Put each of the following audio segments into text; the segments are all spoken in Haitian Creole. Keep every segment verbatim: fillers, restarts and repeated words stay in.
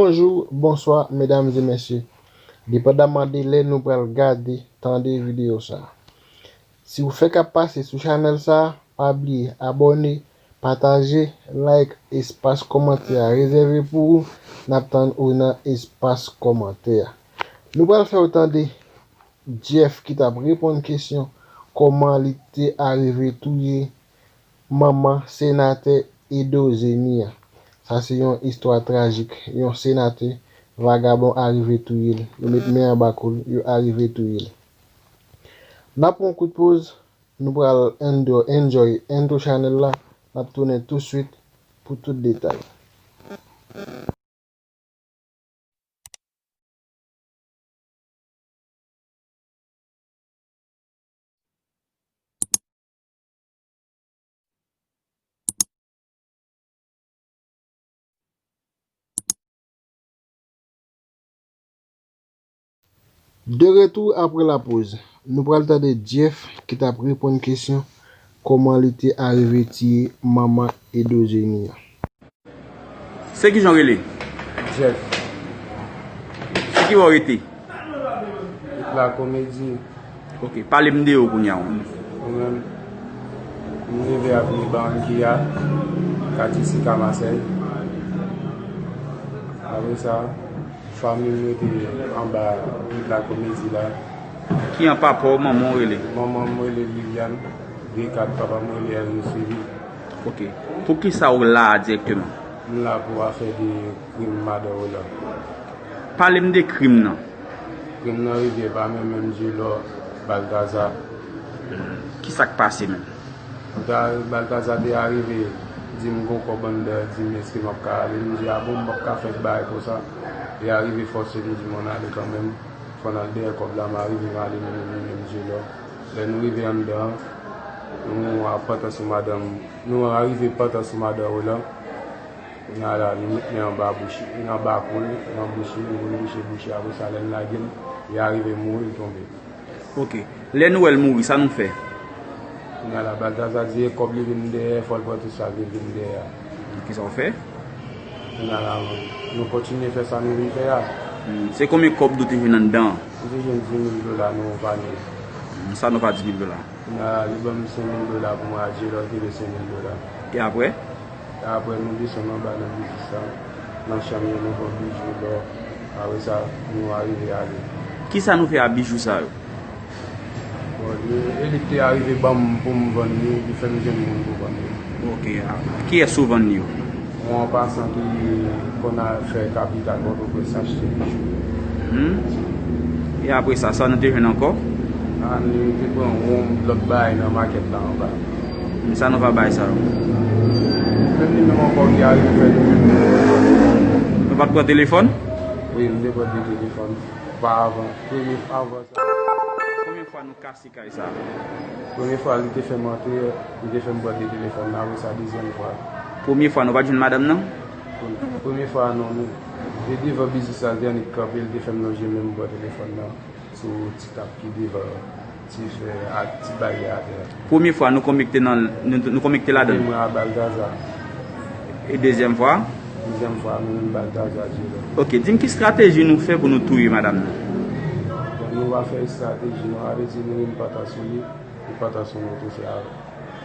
Bonjou, bonswa, medam e mesye. Depandaman de lè nou pral gade, tande videyo sa a. Si w fèk ap pase sou chanèl sa a, pa bliye abòne, pataje, like, espas kòmantè a rezève pou ou. N ap tann ou nan espas kòmantè a. Nou pral fè w tande Jeff ki t ap reponn kesyon kòman li te arive touye manman senatè Edo Zeni an. Sa se yon istwa trajik, yon senatè vagabon arive touye l. Yo met men anba kou l, yo arive touye l. N ap pran yon kout poz, nou pral enjoy, enjoy intro chanèl la, n ap tounen touswit pou tout detay. De retou apre lapoz, nou pral tande Jeff ki t ap reponn kesyon kòman li te arive tiye manman Edo Zeni an. Se kijan w rele? Jeff. Se ki bò w rete? Pit Lakomedi. Ok, pale m de ou kounye a. Mwen menm, m leve avni Barranquilla, katye Sika, Masèy. Apre sa, fanmi m rete anba Pit Lakomedi la. Ki an papa w, manman w rele? Manman m rele Liliane Descartes, papa m rele Ernest Philippe. Ok. Poukisa w la a dirèkteman? M la pou afè de krim madan Roland. Pale m de krim nan. Krim nan rive pa men menm Djelò Baltazar. Kisa k pase menm? Balta-, Baltazar te arive di m gon kòb anndan, di m èske m ap ka ale. M di a bon, m p ap ka fè bagay konsa. Li arive fòse m, di m ann ale kanmenm. Fò n al dèyè kòb la, m arive m ale mennen li menm Djelò. Lè nou rive anndan an, nou ap pantan sou madanm, nou arive pantan sou madanm Roland. Kounye a la, nou met men anba bouch, anba kou l, nan bouch li, nou vin bouche bouch li. Apre sa, lè n lage l, li arive mouri, l tonbe. Ok. Lè nou wè l mouri, sa nou fè? Kounye a la, Baltazar di e kòb li vin dèyè, fò l pran tout sa l vin dèyè a. Kisa w fè? Kounye a la, nou kontinye fè sa nou vin fè a. Hmm, se konbyen kòb nou te jwenn anndan an? Nou te jwenn dis mil dola nan yon panye. Hmm, sa nou fè a dis mil dola? Kounye a la, li ban m senk mil dola pou mwen a Djelò, li te dwe senk mil dola. E apre? E apre, nou desann anba nan biznis la, nan chanm yo, nou pran bijou, lò. Apre sa, nou arive ale. Kisa nou fè a bijou sa yo? Bon, li, e li ki te arive ban m pou m vann li, li fè m jwenn moun pou vann li. Ok, a, kiyès ou vann li yo? Yon pasan ki konn al fè kapital Pòtoprens achte bijou. Hmm. E apre sa, sa nou te jwenn ankò? A, nou te pran yon lòt bagay nan makèt la anba. Men sa nou pa bay sa yo. Menm li menm ankò ki arive fè nou menm. Nou pa t pran telefòn? Wi, nou te pran de telefòn. Oparavan, premye, avan sa. Konbyen fwa nou kase kay sa? Premye fwa li te fè m antre, li te fè m pran de telefòn nan, apre sa dezyèm fwa. Premye fwa nou pa t jwenn madanm nan? Premye fwa non, nou te devan biznis la, li te annik kanpe, li te fè m lonje men m pran telefòn nan sou ti tab ki devan ti fè a, ti baryè atè a. Premye fwa nou konbyen ki te nan, nou, nou konbyen ki te ladan l? Mwen a Baltazar. E dezyèm fwa? Dezyèm fwa, mwen menm Baltazar Djelò. Ok, di m ki estrateji nou fè pou nou touye madanm nan? Bon, nou pa fè estrateji, nou pa vle di nou menm pantan sou li, li pantan sou nou tou, se a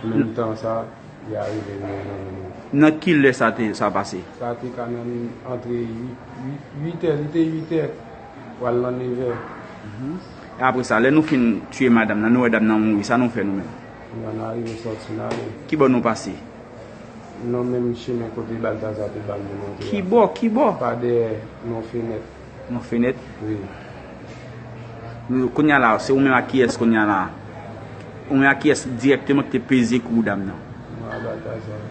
menm tan sa, li arive nou nan men nou. Nan ki lè sa te, sa pase? Sa te ka nan antre uit, uit, uit è, li te uit è, pral nan nevè. Mhm. E apre sa, lè nou fin tiye madanm nan, nou wè dam nan mouri, sa nou fè nou menm? Kounye a nou arive sòti n ale. Ki bò nou pase? Nan menm chemen kote Baltazar te ba nou monte a. Ki bò? Ki bò? Pa dèyè, nan fenèt. Nan fenèt? Wi. Nou, kounye a la, se ou menm ak kiyès kounye a la? Ou menm ak kiyès dirèkteman ki te peze kou dam nan? Mwen a Baltazar.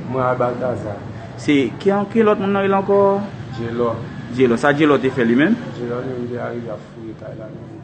Mwen a Baltazar. Se, ki, ki lòt moun nan rele ankò? Djelò. Djelò. Sa Djelò te fè li menm? Djelò li menm te arive ap fouye kay la nan